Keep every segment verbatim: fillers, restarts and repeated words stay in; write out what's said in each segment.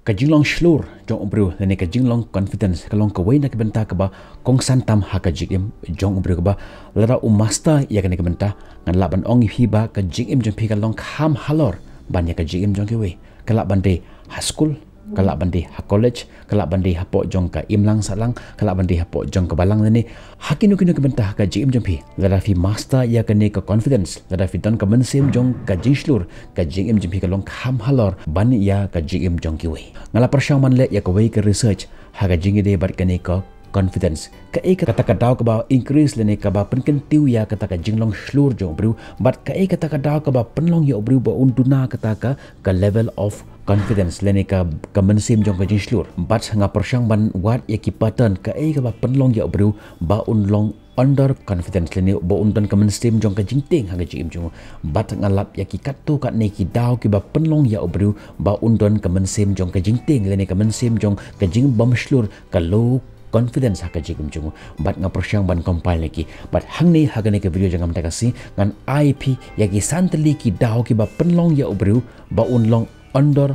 Ka jinglong shlur jong u briew lane ka jinglong confidence ka long kawei na ka bynta kaba kongsan tam ha ka jingim jong u briew, kaba lada u master ïa kane ka bynta, ngan lah ban ong ïa phi ba ka jingim jong phi ka long kham halor ban ïa ka jingim jong kiwei. Ka lah ban dei ha skul, ka lah ban dei ha college, ka lah ban dei hapoh jong ka imlang sahlang, ka lah ban dei hapoh jong ka balang lane ha kino kino ka bynta ha ka jingim jong phi. Lada phi master ïa kane ka confidence, lada phi don ka mynsiem jong ka jingshlur, ka jingim jong phi ka long kham halor ban ïa ka jingim jong kiwei. Nga la pyrshang ban leh ïa kawei ka research ha ka jingïadei bad kane ka confidence. Kaei kata ka daw kaba increase lane kaba pynkyntiew ïa kata ka jinglong shlur jong u briew, bad kaei kata ka daw kaba pynlong ïa u briew ba un duna kata ka, ka level of confidence lane ka, ka mynsiem jong ka jingshlur. Bad nga pyrshang ban wad ïa ki pattern kaei kaba pynlong ïa u briew ba un long under confidence lane ba un don ka mynsiem jong ka jingtieng ha ka jingim jong u. Bad nga lap ïa ki katto katne ki daw kiba pynlong ïa u briew ba un don ka mynsiem jong ka jingtieng lane ka mynsiem jong ka jingbym shlur, ka low confidence ha ka jingim jong u. Bad nga pyrshang ban compile ïa ki. Bad hangne ha kane ka video jong nga mynta ka sngi ngan ai phi ïa ki san tylli ki daw kiba pynlong ïa u briew ba un long under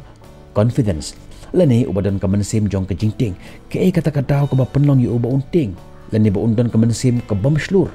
confidence lane uba don ka mynsiem jong ka jingtieng. Kaei kata ka daw kaba pynlong ïa u ba un tieng lane ba un don ka mynsiem ka bym shlur?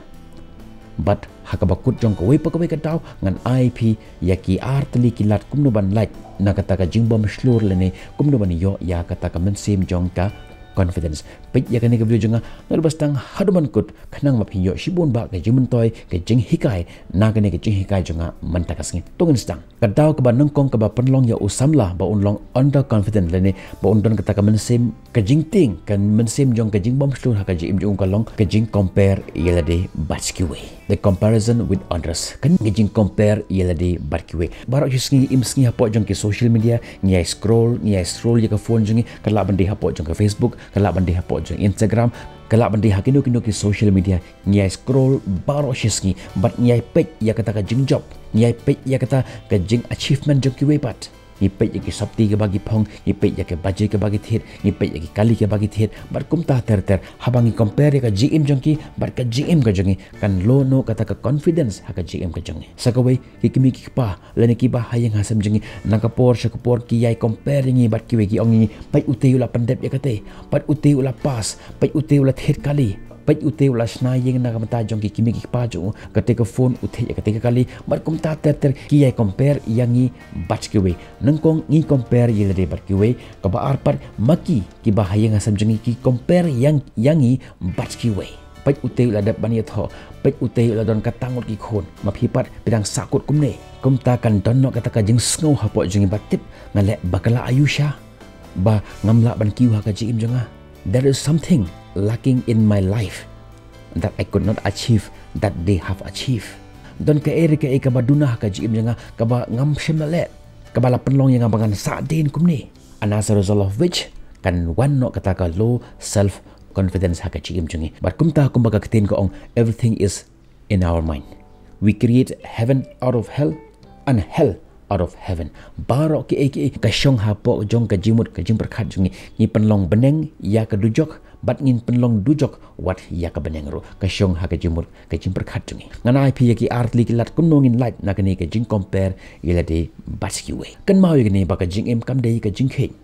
Bad ha kaba kut jong kawei pa kawei ka daw ngan ai phi ïa ki ar tylli ki lad kumno ban lait na kata ka jingbym shlur lane kumno ban ïoh ïa kata ka mynsiem jong ka confidence. Peit ïa kane ka video jong nga naduh ba sdang haduh ban kut khnang ba phin ïoh shibun bah ka jingmyntoi, ka jinghikai na kane ka jinghikai jong nga mynta ka sngi. To ngin sdang. Ka daw kaba nyngkong kaba pynlong ïa u samla ba un long under confident lane ba un don kata ka mynsiem ka jingtieng, ka mynsiem jong ka jingbym shlur ha ka jingim jong u ka long ka jingcompare ïa lade bad kiwei. The comparison with others. Kane ka jingcompare ïa lade bad kiwei. Baroh shi sngi im sngi hapoh jong ki social media ngi ïa scroll, ngi ïa scroll ïa ka phone jong ngi, ka lah ban dei hapoh jong ka Facebook, ka lah ban dei hapoh jong Instagram, ka lah ban dei ha kino kino ki social media. Ngi ïa scroll baroh shi sngi bad ngi ïa peit ïa kata ka jingjop, ngi ïa peit ïa kata ka jingachievement jong kiwei pat. Ngi peit ïa ki sopti kiba ki phong, ngi peit ïa ki baje kiba ki thied, ngi peit ïa ki kali kiba ki thied. Bad kumta ter ter, haba ngi compare ïa ka jingim jong ki bad ka jingim ka jong ngi, kan low noh kata ka confidence ha ka jingim ka jong ngi. Sa kawei, ki kmie ki kpa lane kiba ha ïing ha sem jong ngi, na ka por sha ka por ki ïa compare ïa ngi bad kiwei, ki ong ïa ngi, peit utei u la pyndep ïa katei, peit utei u la pass, peit utei u la thied kali, peit utei u la shna ïing na ka bynta jong ki kmie ki kpa jong u, katei ka phone u thied ïa katei ka kali. Bad kumta ter ter ki ïa compare ïa ngi bad kiwei. Nyngkong ngi compare ïa lade bad kiwei, kaba ar pat ma ki kiba ha ïing ha sem jong ngi ki compare ïa, ïa ngi bad kiwei. Peit utei u la dep ban ïathoh, peit utei u la don katto ngut ki khun, ma phi pat phi dang sahkut kumne. Kumta kan don noh kata ka jingsngew hapoh jong ngi ba tip, nga leh bakla aïu sha ba ngam lah ban kiew ha ka jingim jong nga. There is something lacking in my life that I could not achieve that they have achieved. Don kaei re kaei kaba duna ha ka jingim jong nga kaba ngam shym la leh, kaba la pynlong ïa nga ba ngan sah dien kumne. And as a result of which, kan wan noh kata ka low self confidence ha ka jingim jong ngi. Bad kumta kumba ka ktien ka ong, everything is in our mind. We create heaven out of hell and hell out of heaven. Baroh kiei kiei ka shong hapoh jong ka jingmut ka jingpyrkhat jong ngi. Ngi pynlong bneng ïa ka dujok bad ngin pynlong dujok wat ïa ka bneng ruh. Ka shong ha ka jingmut ka jingpyrkhat jong ngi. Ngan ai phi ïa ki ar tylli ki lad kumno ngin lait na kane ka jingcompare ïa lade bad kiwei. Kynmaw ïa kane ba ka jingim kam dei ka jingkheiñ.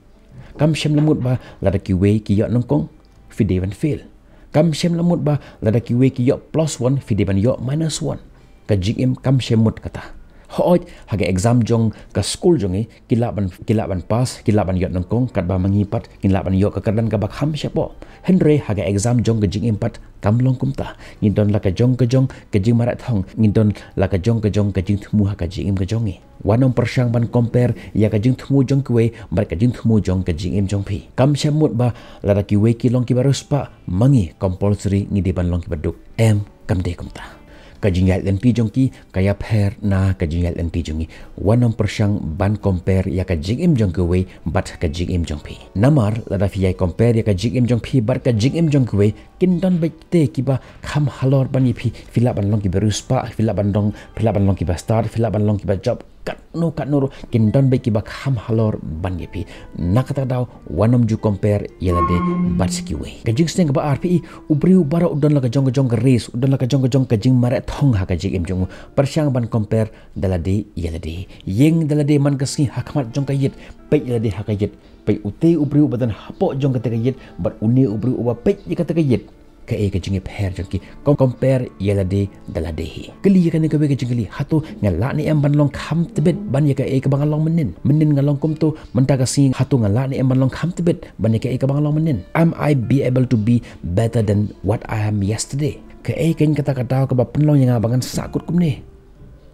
Kam shym la mut ba lada kiwei ki ïoh nyngkong, phi dei ban fail. Kam shym la mut ba lada kiwei ki ïoh plus one, phi dei ban ïoh minus one. Ka jingim kam shym mut kata. Hooid, ha ka exam jong ka skul jong ngi, ki lah ban, ki lah ban pass, ki lah ban ïoh nyngkong, katba ma ngi pat ngin lah ban ïoh ka kyrdan kaba kham shapoh. Hynrei ha ka exam jong ka jingim pat kam long kumta. Ngi don la ka jong ka jong ka jingmareh thong, ngi don la ka jong ka jong ka jingthmu ha ka jingim ka jong ngi. Wat nym pyrshang ban compare ïa ka jingthmu jong kiwei bad ka jingthmu jong ka jingim jong phi. Kam shym mut ba lada kiwei ki long kiba riewspah, ma ngi compulsory ngi dei ban long kiba duk. Em, kam dei kumta. Ka jingïaid lynti jong ki ka ïapher na ka jingïaid lynti jong ngi. Wat nym pyrshang ban compare ïa ka jingim jong kiwei bad ka jingim jong phi. Namar lada phi ïai compare ïa ka jingim jong phi bad ka jingim jong kiwei, kin don beit te kiba kham halor ban ïa phi. Phi lah ban long kiba riewspah, phi lah ban long, phi lah ban long kiba stad, phi lah ban long kiba jop. Katno katno ruh kin don beit kiba kham halor ban ïa phi. Na kata ka daw wat nym ju compare ïa lade bad sa kiwei. Ka jingsneng kaba ar, phi i, u briew baroh u don la ka jong ka jong ka race, u don la ka jong ka jong ka jingmareh thong ha ka jingim jong u. Pyrshang ban compare da lade ïa lade. Ïeng da lade man ka sngi ha khmat jong ka ïit, peit ïa lade ha ka ïit. Peit, utei u briew uba don hapoh jong kata ka ïit bad une u briew uba peit ïa kata ka ïit. Kaei ka jingïapher jong ki? Compare ïa lade da lade hi. Kylli ïa kane kawei ka jingkylli, hato nga lah ne em ban long kham tbit ban ïa kaei kaba nga long mynnin? Mynnin nga long kumto, mynta ka sngi hato nga lah ne em ban long kham tbit ban ïa kaei kaba nga long mynnin? Am I be able to be better than what I am yesterday? Kaei keiñ kata ka daw kaba pynlong ïa nga ba ngan sahkut kumne?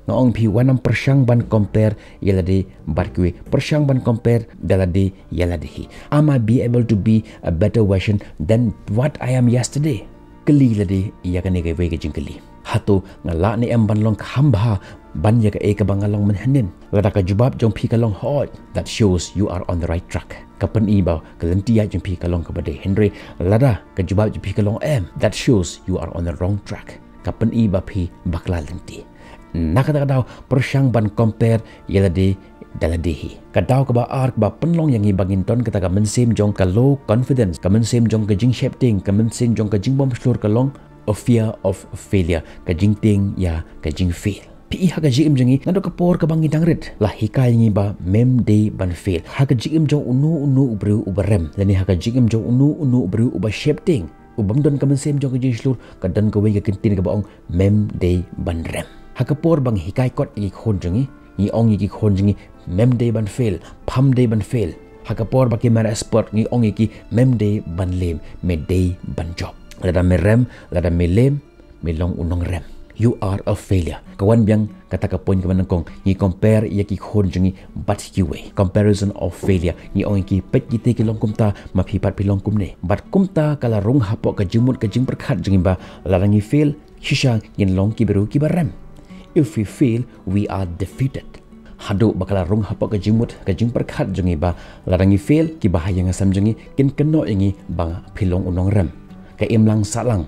Nga ong phi, wat nym pyrshang ban compare ïa lade bad kiwei. Pyrshang ban compare da lade ïa lade hi. Am I be able to be a better version than what I am yesterday? Kylli lade ïa kane kawei ka jingkylli. Hato nga lah ne em ban long kham bha ban ïa kaei kaba nga long mynhynnin? Lada ka jubab jong phi ka long hooid, that shows you are on the right track. Ka pyni ba ka lynti ïaid jong phi ka long kaba dei. Hynrei lada ka jubab jong phi ka long em, that shows you are on the wrong track. Ka pyni ba phi bakla lynti. Na kata ka daw, pyrshang ban compare ïa lade da lade hi. Ka daw kaba ar kaba pynlong ïa ngi ba ngin don kata ka mynsiem jong ka low confidence, ka mynsiem jong ka jingsheptieng, ka mynsiem jong ka jingbymshlur ka long a fear of failure, ka jingtieng ïa ka jingfail. Phi i, ha ka jingim jong ngi, naduh ka por kaba ngi dang rit la hikai ïa ngi ba mem dei ban fail. Ha ka jingim jong uno uno u briew uba rem, lane ha ka jingim jong uno uno u briew uba sheptieng, u bym don ka mynsiem jong ka jingshlur, ka don kawei ka kyntien kaba ong mem dei ban rem. Ha ka por ba ngi hikai kot ïa ki khun jong ngi, ngi ong ïa ki khun jong ngi, mem dei ban fail, pham dei ban fail. Ha ka por ba ki mareh sport, ngi ong ïa ki, mem dei ban lem, me dei ban jop. Lada me rem, lada me lem, me long u nongrem. You are a failure. Ka wan biang kata ka point kaba nyngkong, ngi compare ïa ki khun jong ngi bad kiwei. Comparison of failure. Ngi ong ïa ki, peit, kitei ki long kumta, ma phi pat phi long kumne. Bad kumta ka la rung hapoh ka jingmut ka jingpyrkhat jong ngi ba lada ngi fail, shisha ngin long ki briew kiba rem. If we fail, we are defeated. Haduh ba ka la rung hapoh ka jingmut ka jingpyrkhat jong ngi ba lada ngi fail, ki bahaïing hasem jong ngi kin kynnoh ïa ngi ba phi long u nongrem. Ka imlang sahlang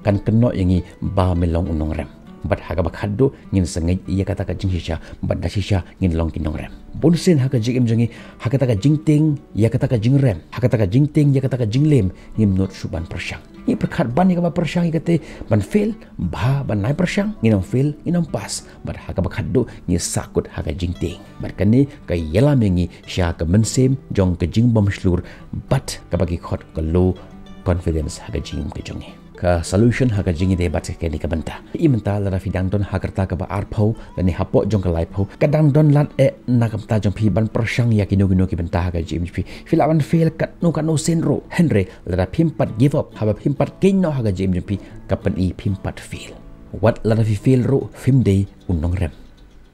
kan kynnoh ïa ngi ba me long u nongrem. Bad ha kaba khatduh ngin sa ngeit ïa kata ka jingshisha, bad da shisha ngin long ki nongrem. Bunsien ha ka jingim jong ngi, ha kata ka jingtieng ïa kata ka jingrem, ha kata ka jingtieng ïa kata ka jinglem, ngim nud shuh ban pyrshang. Ngi pyrkhat ban ïa kaba pyrshang ïa kata ban fail, bha ban nai pyrshang, ngin ym fail, ngin ym pass. Bad ha kaba khatduh ngi sahkut ha ka jingtieng. Bad kane ka ïalam ïa ngi sha ka mynsiem jong ka jingbymshlur bad kaba ki khot ka low confidence ha ka jingim ka jong ngi. Ka solution ha ka jingïadei bad kane ka bynta. I mynta lada phi dang don ha ka rta kaba arphew lane hapoh jong ka laiphew, ka dang don lad eh na ka bynta jong phi ban pyrshang ïa kino kino ki bynta ha ka jingim jong phi. Phi lah ban fail katno katno sien ruh. Hynrei lada phim pat give up, haba phim pat kynnoh ha ka jingim jong phi, ka pyni phim pat fail. Wat lada phi fail ruh, phim dei u nongrem.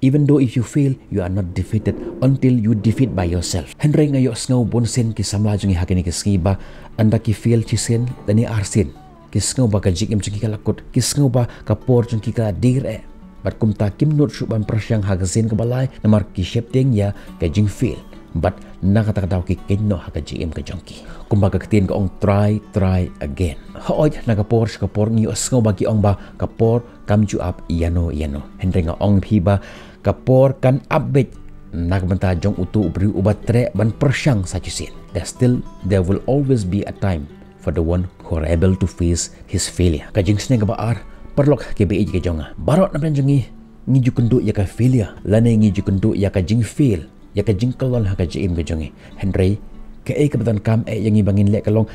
Even though if you fail, you are not defeated until you defeat by yourself. Hynrei nga ïohsngew bunsien ki samla jong ngi ha kine ki sngi ba ynda ki fail shisien lane arsien, ki sngew ba ka jingim jong ki ka la kut, ki sngew ba ka por jong ki ka la dier eh. Bad kumta kim nud shuh ban pyrshang ha ka sien kaba lai namar ki sheptieng ïa ka jingfail. Bad na kata ka daw ki kynnoh ha ka jingim ka jong ki. Kumba ka ktien ka ong, try, try again. Hooid, na ka por sha ka por ngi ïohsngew ba ki ong ba ka por kam ju ap ïano ïano. Hynrei nga ong phi ba ka por kan ap beit na ka bynta jong uto u briew uba treh ban pyrshang sa shisien. There still, there will always be a time for the one who are able to face his failure. Ka jingsneng kaba ar, paralok kiba ïeit ka jong nga, baroh na pdeng jong ngi ngi ju kynduh ïa ka failure lane ngi ju kynduh ïa ka jingfail, ïa ka jingkyllon ha ka jingim ka jong ngi. Hynrei kaei kaba donkam eh ïa ngi ba ngin leh ka long,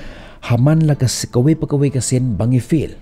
ha man la ka s-, kawei pa kawei ka sien ba ngi fail,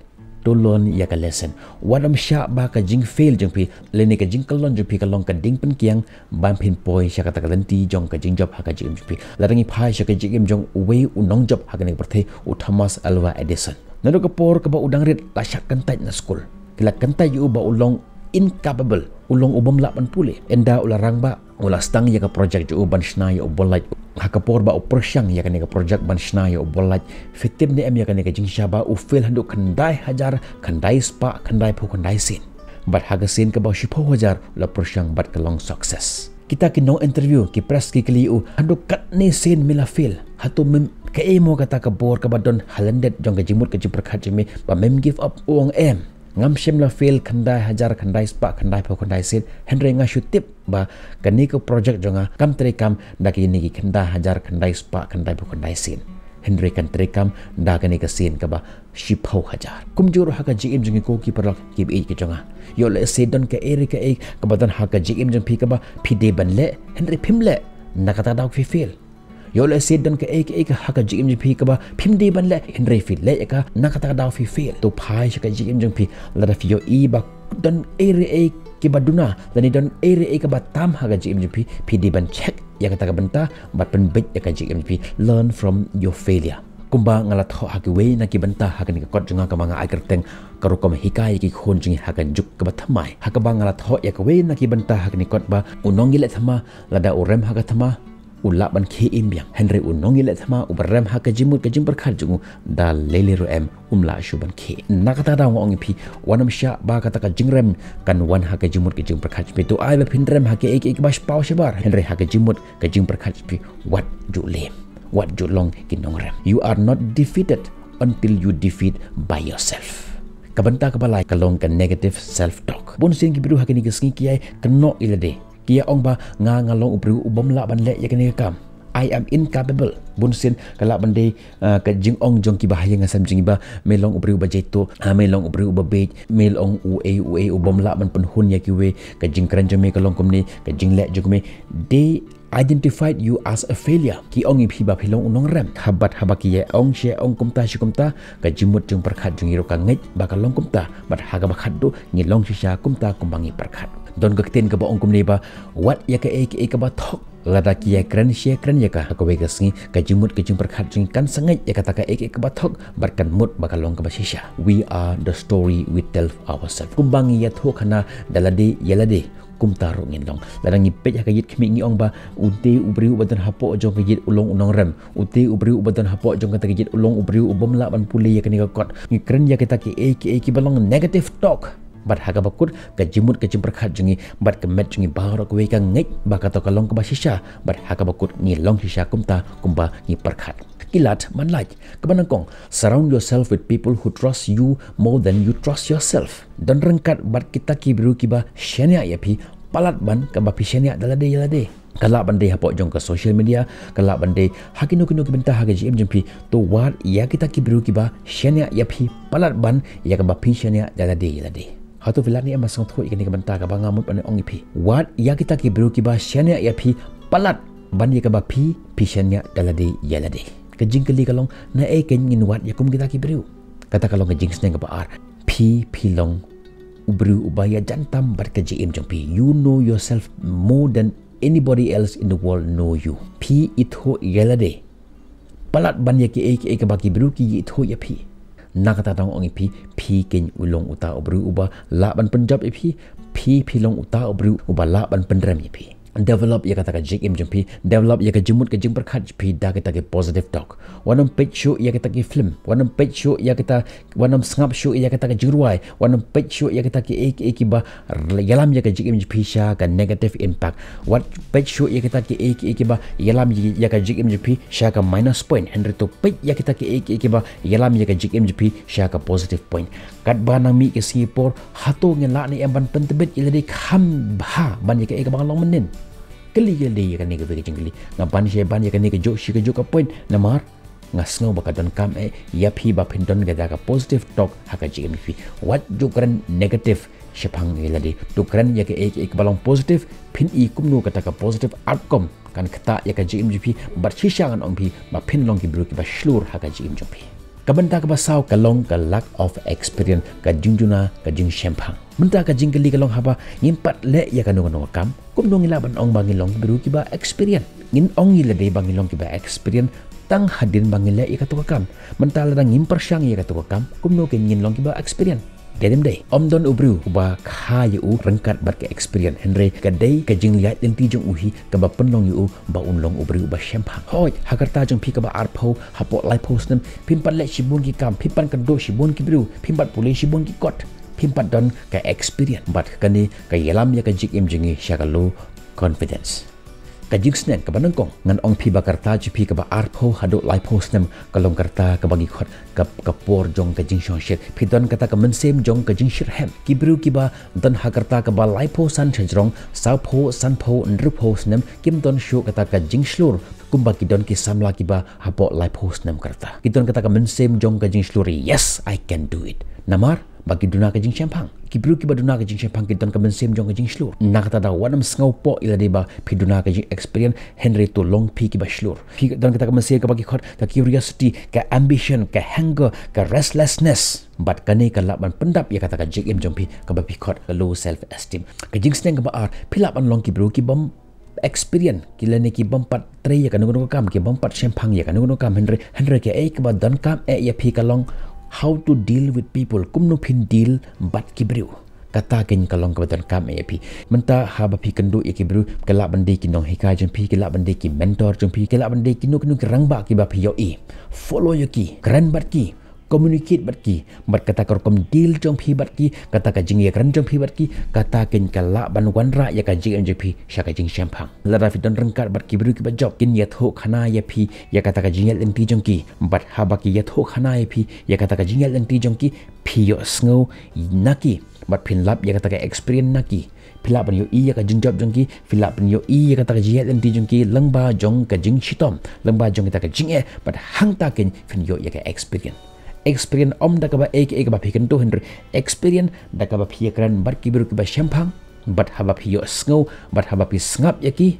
to learn ïa ka lesson. Wat ym shah ba ka jingfail jong phi lane ka jingkyllon jong phi ka long ka ding pynkiang ban phin poi sha kata ka lynti jong ka jingjop ha ka jingim jong phi. Lada ngi phai sha ka jingim jong uwei u nongjop ha kane ka pyrthei, u Thomas Alva Edison. Naduh ka por kaba u dang rit la shah kyntait na skul. Ki la kyntait ïa u ba u long incapable, u long u bym lah ban pule. Ynda u la rangbah, u la sdang ïa ka project jong u ban shna ïa u bol light. Ha ka por ba u pyrshang ïa kane ka project ban shna ïa u bol light, phi tip ne em ïa kane ka jingshisha ba u fail haduh khyndai hajar khyndai spah khyndaiphew khyndai sien. Bad ha ka sien kaba shiphew hajar u la pyrshang bad ka long success. Kita ki nong interview, ki press ki kylli ïa u, haduh katne sien me la fail? Hato mem, kaei mo kata ka bor kaba don ha lyndet jong ka jingmut ka jingpyrkhat jong me ba mem give up? U ong em. Ngam shym la fail khyndai hajar khyndai spah khyndai phew khyndai sien, hynrei nga shu tip ba kane ka project jong nga kam treikam da kine ki khyndai hajar khyndai spah khyndai phew khyndai sien. Hynrei kan treikam da kane ka sien kaba shiphew hajar. Kumjuh ruh ha ka jingim jong ngi ko ki paralok kiba ïeit ki jong nga. Ïoh lehse don kaei re kaei kaba don ha ka jingim jong phi kaba phi dei ban leh, hynrei phim leh, na kata ka daw phi fail. Ïoh lehse don kaei kaei ka ha ka jingim jong phi kaba phim dei ban leh, hynrei phi leh ïa ka, na kata ka daw phi fail. To phai sha ka jingim jong phi, lada phi ïohi ba don ei re ei kiba duna, lane don ei re ei kaba tam ha ka jingim jong phi, phi dei ban check ïa kata ka bynta bad pynbeit ïa ka jingim jong phi. Learn from your failure. Kumba nga la thoh ha kiwei na ki bynta ha kane ka kot jong nga kaba nga ai kyrteng ka rukom hikai ïa ki khun jong ngi ha ka juk kaba thymmai. Ha kaba nga la thoh ïa kiwei na ki bynta ha kane ka kot ba u nongïaleh thma lada u rem ha ka thma u lah ban khie im biang. Hynrei u nongïaleh thma uba rem ha ka jingmut ka jingpyrkhat jong u, da lei lei ruh em um lah shuh ban khie. Na kata ka daw nga ong ïa phi, wat nym shah ba kata ka jingrem kan wan ha ka jingmut ka jingpyrkhat jong phi. To ai ba phin rem ha kaei kaei kaba shapoh shabar, hynrei ha ka jingmut ka jingpyrkhat jong phi wat ju lem, wat ju long ki nongrem. You are not defeated until you defeat by yourself. Ka bynta kaba lai ka long ka negative self talk. Bun sien ki briew ha kine ki sngi ki ïai kynnoh ïa lade. Ki ïa ong ba nga, nga long u briew u bym lah ban leh ïa kane ka kam. I am incapable. Bun sien ka lah ban dei, ah, ka jingong jong kiba ha ïing ha sem jong ngi ba me long u briew uba jaituh, ah, me long u briew uba bieit, me long u ei u ei u bym lah ban pynhun ïa kiwei. Ka jingkren jong me ka long kumne, ka jingleh jong me. They identified you as a failure. Ki ong ïa phi ba phi long u nongrem. Haba, haba ki ïa ong shi ong kumta shi kumta, ka jingmut jingpyrkhat jong ngi ruh ka ngeit ba ka long kumta. Bad ha kaba khatduh ngi long shisha kumta kumba ngi pyrkhat. Don ka ktien kaba ong kumne ba wat ïa kaei kaei kaba thok. Lada ki ïa kren shi ïa kren ïa ka, ha kawei ka sngi ka jingmut ka jingpyrkhat jong ngi kan sa ngeit ïa kata kaei kaei kaba thok bad kan mut ba ka long kaba shisha. We are the story we tell ourselves. Kumba ngi ïathuh khana da lade ïa lade, kumta ruh ngin long. Lada ngi peit ha ka ïit khmih ngi ong ba ute u briew uba don hapoh jong ka ïit u long u nongrem. Ute u briew uba don hapoh jong kata ka ïit u long u briew u bym lah ban pule ïa kane ka kot. Ngi kren ïa kita kiei kiei kiba long negative talk. Bad ha kaba kut ka jingmut ka jingpyrkhat jong ngi bad ka met jong ngi baroh kawei ka ngeit ba kato ka long kaba shisha. Bad ha kaba kut ngi long shisha kumta kumba ngi pyrkhat. Ki lad man lait. Kaba nyngkong, surround yourself with people who trust you more than you trust yourself. Don ryngkat bad kita ki briew kiba shaniah ïa phi palat ban kaba phi shaniah da lade ïa lade. Ka lah ban dei hapoh jong ka social media, ka lah ban dei ha kino kino ki bynta ha ka jingim jong phi. To wad ïa kita ki briew kiba shaniah ïa phi palat ban ïa kaba phi shaniah da lade ïa lade. Hato phi lad ne em ba sngewthuh ïa kane ka bynta kaba nga mut ban ong ïa phi? Wad ïa kita ki briew kiba shaniah ïa phi palat ban ïa kaba phi phi shaniah da lade ïa lade. Ka jingkylli ka long, naei kein ngin wad ïa kum kita ki briew? Kata ka long ka jingsneng kaba ar. Phi phi long u briew uba ïajan tam bad ka jingim jong phi. You know yourself more than anybody else in the world know you. Phi ithuh ïa lade palat ban ïa kiei kiei kaba ki briew ki ithuh ïa phi. Na kata tang ong ïa phi, phi kein u long uta u briew uba lah ban pynjop ïa phi. Phi phi long uta u briew uba lah ban pynrem ïa phi. Develop ïa kata ka jingim jong phi, develop ïa ka jingmut ka jingpyrkhat jong phi da kita ki positive talk. Wat nym peit shuh ïa kita ki film, wat nym peit shuh ïa kita, wat nym sngap shuh ïa kita ki jingrwai, wat nym peit shuh ïa kita kiei kiei kiba ïalam ïa ka jingim jong phi sha ka negative impact. Wat peit shuh ïa kita kiei kiei kiba ïalam ïa ka jingim jong phi sha ka minus point. Hynrei to peit ïa kita kiei kiei kiba ïalam ïa ka jingim jong phi sha ka positive point. Katba nang mih ki sngi por, hato ngin lah ne em ban pyntbit ïa lade kham bha ban ïa kaei kaba nga long mynnin? Kylli ïa lade ïa kane kawei ka jingkylli. Nga ban shi ban ïa kane kajuh shi kajuh ka point. Namar nga sngew ba ka donkam eh ïa phi ba phin don kata ka positive talk ha ka jingim phi. Wat ju kren negative shaphang ïa lade. To kren ïa kaei kaei kaba long positive. Phin i kumno kata ka positive outcome kan ktah ïa ka jingim jong phi. Bad shisha ngan ong phi ba phin long ki briew kiba shlur ha ka jingim jong phi. Ka bynta kaba saw ka long ka lack of experience, ka jingjuna, ka jingshemphang. Mynta ka jingkylli ka long, haba ngim pat leh ïa kano kano ka kam, kumno ngi lah ban ong ba ngi long ki briew kiba experience? Ngin ong ïa lade ba ngi long kiba experience tang hadien ba ngi leh ïa kato ka kam. Mynta lada ngim pyrshang ïa kato ka kam, kumno kein ngin long kiba experience? Dei ne ym dei? Ym don u briew uba kha ïa u ryngkat bad ka experience, hynrei ka dei ka jingleit lynti jong u hi kaba pynlong ïa u ba un long u briew uba shemphang. Hooid, ha ka rta jong phi kaba arphew, hapoh laiphew snem, phim pat leh shibun ki kam, phim pat kynduh shibun ki briew, phim pat pule shibun ki kot, phim pat don ka experience. Bad kane ka ïalam ïa ka jingim jong ngi sha ka low confidence. Ka jingsneng kaba nyngkong, ngan ong phi ba ka rta jong phi kaba arphew haduh laiphew snem ka long ka rta kaba ngi khot ka, ka por jong ka jingshongshit. Phi don kata ka mynsiem jong ka jingshitrhem. Ki briew kiba don ha ka rta kaba laiphew san shajrong, sawphew, sanphew, hynriewphew snem, kim don shuh kata ka jingshlur kumba ki don ki samla kiba hapoh laiphew snem ka rta. Ki don kata ka mynsiem jong ka jingshlur, "Yes, I can do it." Namar ba ki duna ka jingshemphang. Ki briew kiba duna ka jingshemphang ki don ka mynsiem jong ka jingshlur. Na kata daw wat nym sngewpoh ïa lade ba phi duna ka jingexperience, hynrei to long phi kiba shlur. Phi don kata ka mynsiem kaba ki khot ka curiosity, ka ambition, ka hunger, ka restlessness. Bad kane ka lah ban pyndap ïa kata ka jingim jong phi kaba phi khot ka low self esteem. Ka jingsneng kaba ar, phi lah ban long ki briew kibym experience, ki lane kibym pat trei ïa kano kano ka kam, kibym pat shemphang ïa kano kano ka kam, hynrei, hynrei kaei kaba donkam eh ïa phi ka long how to deal with people, kumno phin deal bad ki briew. Kata kein ka long kaba donkam eh ïa phi. Mynta haba phi kynduh ïa ki briew, ka lah ban dei ki nonghikai jong phi, ka lah ban dei ki mentor jong phi, ka lah ban dei kino kino ki rangbah kiba phi ïohi. Follow ïa ki, kren bad ki, communicate bad ki, bad kata ka rukom deal jong phi bad ki, kata ka jingïakren jong phi bad ki, kata kein ka lah ban wanrah ïa ka jingim jong phi sha ka jingshemphang. Lada phi don ryngkat bad ki briew kiba jop, kin ïathuhkhana ïa phi ïa kata ka jingïaid lynti jong ki. Bad haba ki ïathuhkhana ïa phi ïa kata ka jingïaid lynti jong ki, phi ïohsngew na ki bad phin lap ïa kata ka experience na ki. Phi lah ban ïohi ïa ka jingjop jong ki, phi lah ban ïohi ïa kata ka jingïaid lynti jong ki lyngba jong ka jingshitom, lyngba jong kata ka jingeh, bad hangta kein phin ïoh ïa ka experience. Experience ym da kaba ei ei kaba phi kynduh, hynrei experience da kaba phi ïakren bad ki briew kiba shemphang, bad haba phi ïohsngew, bad haba phi sngap ïa ki,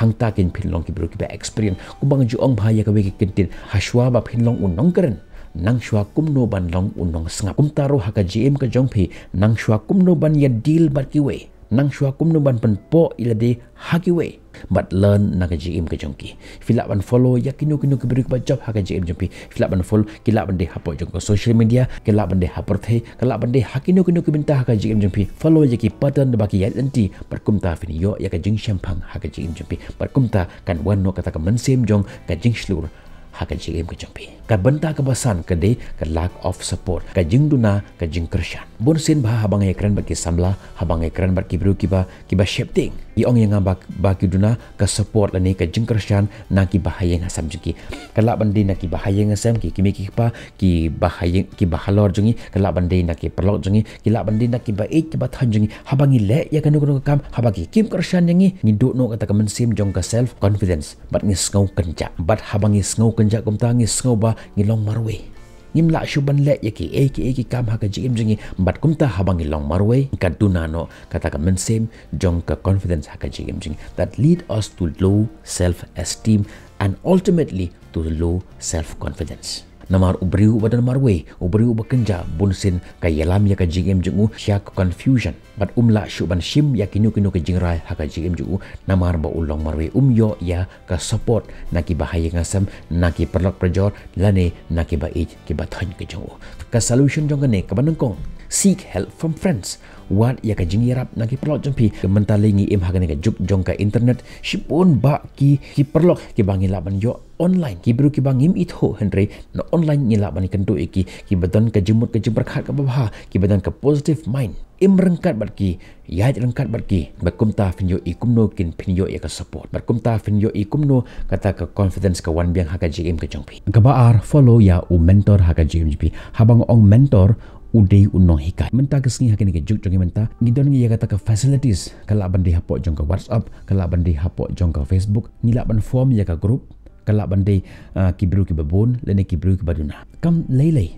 hangta kein phin long ki briew kiba experience. Kumba nga ju ong bha ïa kawei ka kyntien, hashwa ba phin long u nongkren, nang shuwa kumno ban long u nongsngap. Kumta ruh ha ka jingim ka jong phi, nang shuwa kumno ban ïa deal bad kiwei, nang shuwa kumno ban pynpoh ïa lade ha kiwei, bad learn na ka jingim ka jong ki. Phi lah ban follow ïa kino kino ki briew kiba jop ha ka jingim jong phi. Phi lah ban follow, ki lah ban dei hapoh jong ka social media, ki lah ban dei ha pyrthei, ki lah ban dei ha kino kino ki bynta ha ka jingim jong phi. Follow ïa ki pattern ba ki ïaid lynti, bad kumta phin ïoh ïa ka jingshemphang ha ka jingim jong phi. Bad kumta kan wan noh kata ka mynsiem jong ka jingshlur ha ka jingim ka jong phi. Ka bynta kaba san ka dei ka lack of support, ka jingduna, ka jingkyrshan. Bunsien bha haba nga ïakren bad ki samla, haba nga ïakren bad ki briew kiba, kiba sheptieng, ki ong ïa nga ba, ba ki duna ka support lane ka jingkyrshan na ki bahaïing hasem jong ki. Ka lah ban dei na ki bahaïing hasem, ki kmie ki kpa, ki bahaïing, ki bahalor jong ngi, ka lah ban dei na ki paralok jong ngi, ki lah ban dei na ki ba ïeit ki ba thoiñ jong ngi. Haba ngi leh ïa kano kano ka kam, haba ki kim kyrshan ïa ngi, ngi duh noh kata ka mynsiem jong ka self confidence. Bad ngi sngew kynjah. Bad haba ngi sngew kynjah kumta, ngi sngew ba ngi long marwei. Ngim lah shuh ban leh ïa kiei kiei ki kam ha ka jingim jong ngi. Bad kumta haba ngi long marwei, ka duna noh kata ka mynsiem jong ka confidence ha ka jingim jong ngi. That lead us to low self esteem and ultimately to low self confidence. Namar u briew uba don marwei, u briew uba kynjah, bunsien ka ïalam ïa ka jingim jong u sha ka confusion. Bad um lah shuh ban shim ïa kino kino ki jingrai ha ka jingim jong u, namar ba u long marwei, um ïoh ïa ka support na ki bahaïing hasem, na ki paralok parajor, lane na ki ba ïeit ki ba thoiñ ka jong u. Ka solution jong kane kaba nyngkong, seek help from friends. Wad ïa ka jingïarap na ki paralok jong phi. Mynta lei ngi im ha kane ka juk jong ka internet, shibun bah ki, ki paralok kiba ngi lah ban ïoh online. Ki briew kiba ngim ithuh hynrei na online ngi lah ban ïakynduh ïa ki, kiba don ka jingmut ka jingpyrkhat kaba bha, kiba don ka positive mind. Im ryngkat bad ki, ïaid ryngkat bad ki, bad kumta phin ïohi kumno kin phin ïoh ïa ka support. Bad kumta phin ïohi kumno kata ka confidence ka wan biang ha ka jingim ka jong phi. Kaba ar, follow ïa u mentor ha ka jingim jong phi. Haba nga ong mentor, u dei u nonghikai. Mynta ka sngi ha kane ka juk jong ngi mynta, ngi don ngi ïa kata ka facilities, ka lah ban dei hapoh jong ka WhatsApp, ka lah ban dei hapoh jong ka Facebook, ngi lah ban form ïa ka group, ka lah ban dei, ah, ki briew kiba bun lane ki briew kiba duna. Kam lei lei,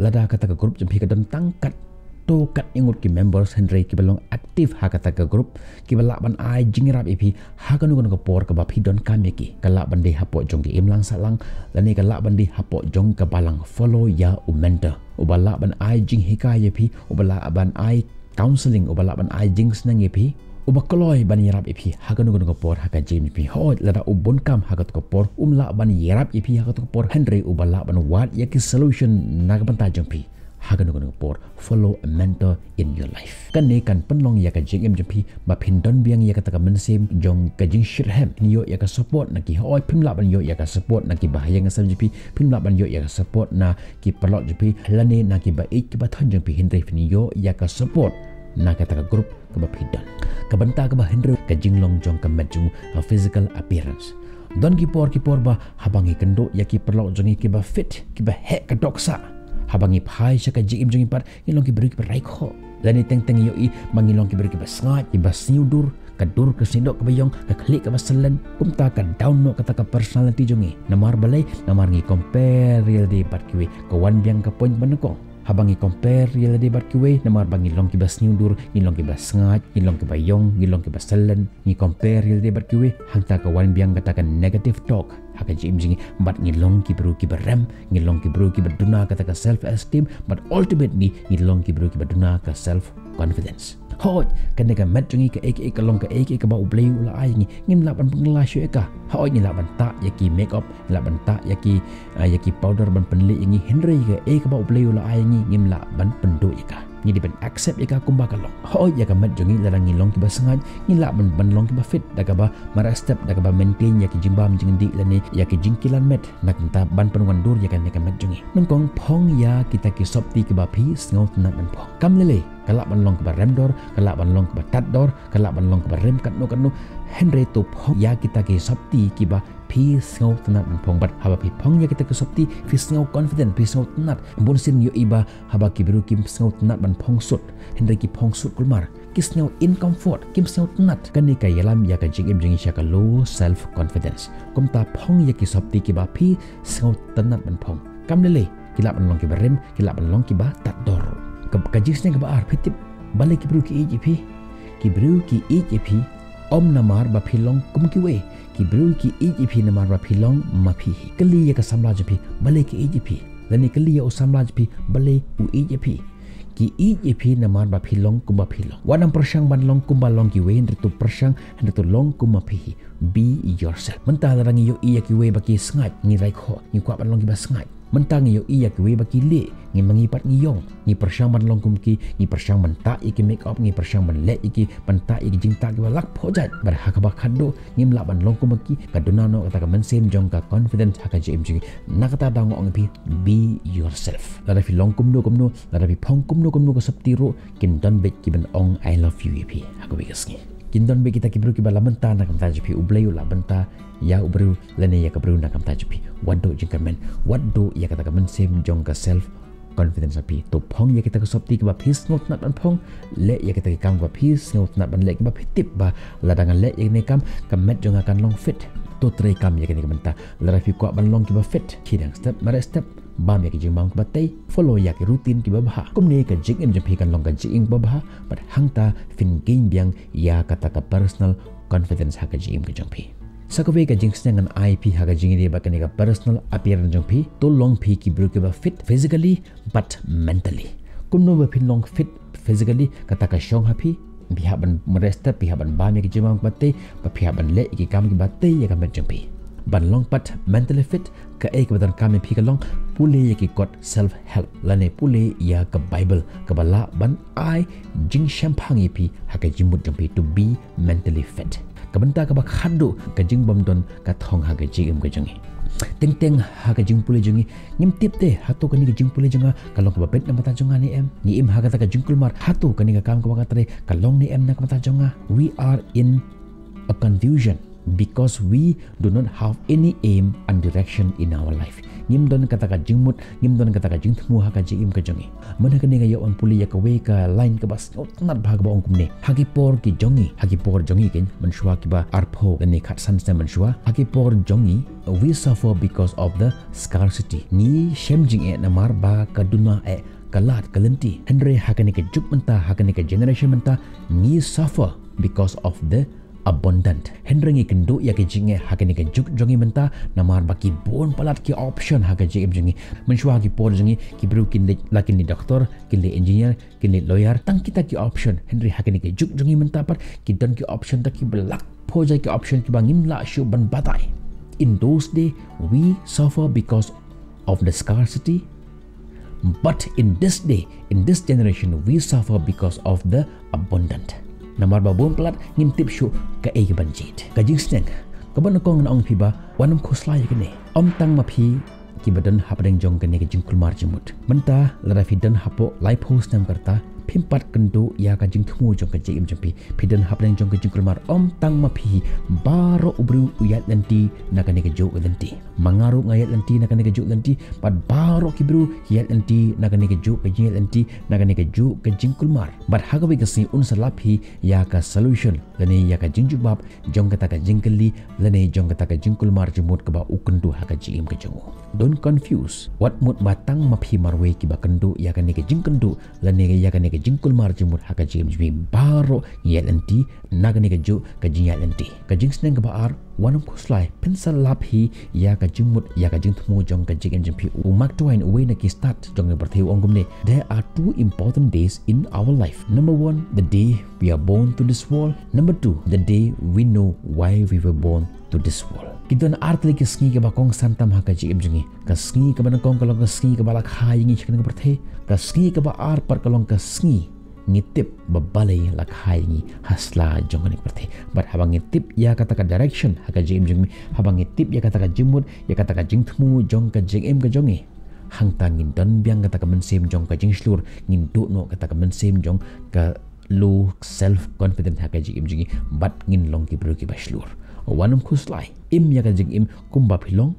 lada kata ka group jong phi ka don tang katto katne ngut ki members hynrei kiba long active ha kata ka group, kiba lah ban ai jingïarap ïa phi ha kano kano ka por kaba phi donkam ïa ki. Ka lah ban dei hapoh jong ka imlang sahlang lane ka lah ban dei hapoh jong ka balang. Follow ïa u mentor uba lah ban ai jinghikai ïa phi, uba lah ban ai counselling, uba lah ban ai jingsneng ïa phi, uba kloi ban ïarap ïa phi ha kano kano ka por ha ka jingim jong phi. Hooid, lada u bun kam ha kato ka por um lah ban ïarap ïa phi ha kato ka por, hynrei uba lah ban wad ïa ki solution na ka bynta jong phi ha kano kano ka por. Follow a mentor in your life. Kane kan pynlong ïa ka jingim jong phi ba phin don biang ïa kata ka mynsiem jong ka jingshitrhem. Phin ïoh ïa ka support na ki. Hooid, phim lah ban ïoh ïa ka support na ki bahaïing hasem jong phi, phim lah ban ïoh ïa ka support na ki paralok jong phi, lane na ki ba ïeit ki ba thoiñ jong phi, hynrei phin ïoh ïa ka support na kata ka group kaba phi don. Ka bynta kaba hynriew, ka jinglong jong ka met jong u, ka physical appearance. Don ki por ki por ba haba ngi kynduh ïa ki paralok jong ngi kiba fit, kiba heh ka dohsah, haba ngi phai sha ka jingim jong ngi pat, ngi long ki briew kiba raikhoh. Lane teng teng ïohi ba ngi long ki briew kiba sngaid, kiba sniewdur, ka dur ka sniewdoh kaba ïong, ka khlieh kaba syllen, kumta ka down noh kata ka personality jong ngi. Namar balei? Namar ngi compare ïa lade bad kiwei. Ka wan biang ka point ba nyngkong. Haba ngi compare ïa lade bad kiwei, namar ba ngi long kiba sniewdur, ngi long kiba sngaid, ngi long kiba ïong, ngi long kiba syllen, ngi compare ïa lade bad kiwei, hangta ka wan biang kata ka negative talk ha ka jingim jong ngi. Bad ngi long ki briew kiba rem, ngi long ki briew kiba duna kata ka self esteem, bad ultimately ngi long ki briew kiba duna ka self confidence. Hooid, kane ka met jong ngi kaei kaei ka long kaei kaei kaba U Blei u la ai ngi. Ngim lah ban pynkylla shuh ïa ka. Hooid, ngi lah ban tah ïa ki make up, ngi lah ban tah ïa ki, ah, ïa ki powder ban pynleh ïa ngi, hynrei kaei kaba U Blei u la ai ngi, ngim lah ban pynduh ïa ka. Ngi dei ban accept ïa ka kumba ka long. Hooid, ïa ka met jong ngi, lada ngi long kiba sngaid, ngi lah ban, ban long kiba fit da kaba mareh step, da kaba maintain ïa ki jingbam jingdih lane ïa ki jingkilan met. Na ka bynta ban pynwandur ïa kane ka met jong ngi. Nyngkong, phong ïa kita ki sopti kiba phi sngewtynnat ban phong. Kam lei lei, ka lah ban long kaba rem dor, ka lah ban long kaba tad dor, ka lah ban long kaba rem katno katno. Hynrei to phong ïa kita ki sopti kiba phi sngewtynnat ban phong. Bad haba phi phong ïa kita ki sopti, phi sngew confident, phi sngewtynnat. Bunsien ïohi ba haba ki briew kim sngewtynnat ban phong suit, hynrei ki phong suit kulmar, ki sngew in comfort, kim sngewtynnat. Kane ka ïalam ïa ka jingim jong ngi sha ka low self confidence. Kumta phong ïa ki sopti kiba phi sngewtynnat ban phong. Kam lei lei, ki lah ban long kiba rem, ki lah ban long kiba tad dor. Ka, ka jingsneng kaba ar, phi tip balei ki briew ki ïeit ïa phi? Ki briew ki ïeit ïa phi ym namar ba phi long kum kiwei. Ki briew ki ïeit ïa phi namar ba phi long ma phi hi. Kylli ïa ka samla jong phi balei ka ïeit ïa phi. Lane kylli ïa u samla jong phi balei u ïeit ïa phi. Ki ïeit ïa phi namar ba phi long kumba phi long. Wat nang pyrshang ban long kumba long kiwei, hynrei to pyrshang, hynrei to long kum ma phi hi. Be yourself. Mynta lada ngi ïohi ïa kiwei ba ki sngaid, ngi raikhoh, ngi kwah ban long kiba sngaid. Mynta ngi ïohi ïa kiwei ba ki lieh, ngi ma ngi pat ngi ïong. Ngi pyrshang ban long kum ki, ngi pyrshang ban tah ïa ki make up, ngi pyrshang ban leh ïa ki, ban tah ïa ki jingtah kiba lak phohjait. Bad ha kaba khatduh, ngim lah ban long kum ki, ka duna noh kata ka mynsiem jong ka confidence ha ka jingim jong ngi. Na kata daw nga ong ïa phi, be yourself. Lada phi long kumno kumno, lada phi phong kumno kumno ka sopti ruh, kin don beit kiban ong I love you ïa phi ha kawei ka sngi. Kin don beit kita ki briew kiba la bynta na ka bynta jong phi, U Blei u la bynta ïa u briew lane ïa ka briew na ka bynta jong phi. Wat duh jingkyrmen, wat duh ïa kata ka mynsiem jong ka self confidence ha phi. To phong ïa kita ki sopti kiba phi sngewtynnat ban phong, leh ïa kita ki kam kiba phi sngewtynnat ban leh, kiba phi tip ba lada nga leh ïa kine ki kam, ka met jong nga kan long fit. To trei kam ïa kine ki bynta. Lada phi kwah ban long kiba fit, khie dang step mareh step, bam ïa ki jingbam kiba tei, follow ïa ki routine kiba bha. Kumne ka jingim jong phi kan long ka jingim kaba bha, bad hangta phin gain biang ïa kata ka personal confidence ha ka jingim ka jong phi. Sa kawei ka jingsneng ngan ai phi ha ka jingïadei bad kane ka personal appearance jong phi, to long phi ki briew kiba fit physically but mentally. Kumno ba phin long fit physically, kata ka shong ha phi, phi hap ban mareh step, phi hap ban bam ïa ki jingbam kiba tei, ba phi hap ban leh ïa ki kam kiba tei ïa ka met jong phi. Ban long pat mentally fit, kaei kaba donkam ïa phi ka long, pule ïa ki kot self help lane pule ïa ka Bible kaba lah ban ai jingshemphang ïa phi ha ka jingmut jong phi to be mentally fit. Ka bynta kaba khatduh, ka jingbymdon ka thong ha ka jingim ka jong ngi. Teng teng ha ka jingpule jong ngi, ngim tip te hato kane ka jingpule jong nga ka long kaba bit na ka bynta jong nga ne em. Ngi im ha kata ka jingkulmar, hato kane ka kam kaba nga trei ka long ne em na ka bynta jong nga. We are in a confusion because we do not have any aim and direction in our life. Ngim don kata ka jingmut, ngim don kata ka jingthmu ha ka jingim ka jong ngi. Mynta kane nga ïoh ban pule ïa kawei ka line kaba sngewtynnat bha kaba ong kumne. Ha ki por ki jong ngi, ha ki por jong ngi kein, mynshuwa kiba arphew lane khatsan snem mynshuwa. Ha ki por jong ngi, we suffer because of the scarcity. Ngi shem jingeh namar ba ka duna eh ka lad ka lynti. Hynrei ha kane ka juk mynta, ha kane ka generation mynta, ngi suffer because of the abundant. Hynrei ngi kynduh ïa ka jingeh ha kane ka juk jong ngi mynta, namar ba ki bun palat ki option ha ka jingim jong ngi. Mynshuwa ha ki por jong ngi, ki briew kin leit, la kin leit doktor, kin leit engineer, kin leit lawyer, tang kita ki option. Hynrei ha kane ka juk jong ngi mynta pat, ki don ki option, tang kiba lak phew jait ki option kiba ngim lah shuh ban batai. In those days, we suffer because of the scarcity. But in this day, in this generation, we suffer because of the abundant. Namar ba bun palat ngim tip shuh kaei kaban jied. Ka jingsneng kaba nyngkong ngan ong phi ba wat nym khuslai ïa kane. Ym tang ma phi kiba don hapdeng jong kane ka jingkulmar jingmut. Mynta lada phi don hapoh laiphew snem ka rta, Phim pat kynduh ïa ka jingthmu jong ka jingim jong phi. Phi don hapdeng jong ka jingkulmar, ym tang ma phi, baroh u briew u ïaid lynti na kane kajuh ka lynti. Ma nga ruh nga ïaid lynti na kane kajuh ka lynti, bad baroh ki briew ki ïaid lynti na kane kajuh ka jingïaid lynti, na kane kajuh ka jingkulmar. Bad ha kawei ka sngi un sa lap hi ïa ka solution lane ïa ka jingjubab jong kata ka jingkylli lane jong kata ka jingkulmar jingmut kaba u kynduh ha ka jingim ka jong u. Don't confuse. Wat mut ba tang ma phi marwei kiba kynduh ïa kane ka jingkynduh lane ïa kane ka jingkulmar jingmut ha ka jingim jong phi. Baroh ngi ïaid lynti na kane kajuh ka jingïaid lynti. Ka jingsneng kaba ar, wat nym khuslai, phin sa lap hi ïa ka jingmut ïa ka jingthmu jong ka jingim jong phi. U Mark Twain, uwei na ki stad jong ka pyrthei, u ong kumne: "There are two important days in our life. Number one, the day we are born to this world. Number two, the day we know why we were born to this world." Ki don ar tylli ki sngi kiba kongsan tam ha ka jingim jong ngi. Ka sngi kaba nyngkong ka long ka sngi kaba la kha ïa ngi sha kane ka pyrthei. Ka sngi kaba ar pat ka long ka sngi ngi tip ba balei la kha ïa ngi ha sla jong kane ka pyrthei. Bad haba ngi tip ïa kata ka direction ha ka jingim jong ngi, haba ngi tip ïa kata ka jingmut, ïa kata ka jingthmu jong ka jingim ka jong ngi, hangta ngin don biang kata ka mynsiem jong ka jingshlur, ngin duh noh kata ka mynsiem jong ka low self confidence ha ka jingim jong ngi, bad ngin long ki briew kiba shlur. Wat nym khuslai, im ïa ka jingim kumba phi long,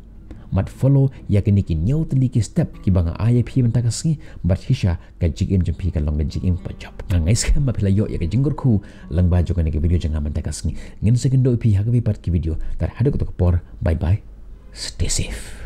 bad follow ïa kine ki hynñiew tylli ki step kiba nga ai ïa phi mynta ka sngi, bad shisha ka jingim jong phi kan long ka jingim kaba jop. Nga ngeit skhem ba phi la ïoh ïa ka jingkyrkhu lyngba jong kane ka video jong nga mynta ka sngi. Ngin sa ïakynduh ïa phi ha kawei pat ka video. Tad haduh kato ka por, bye bye. Stay safe.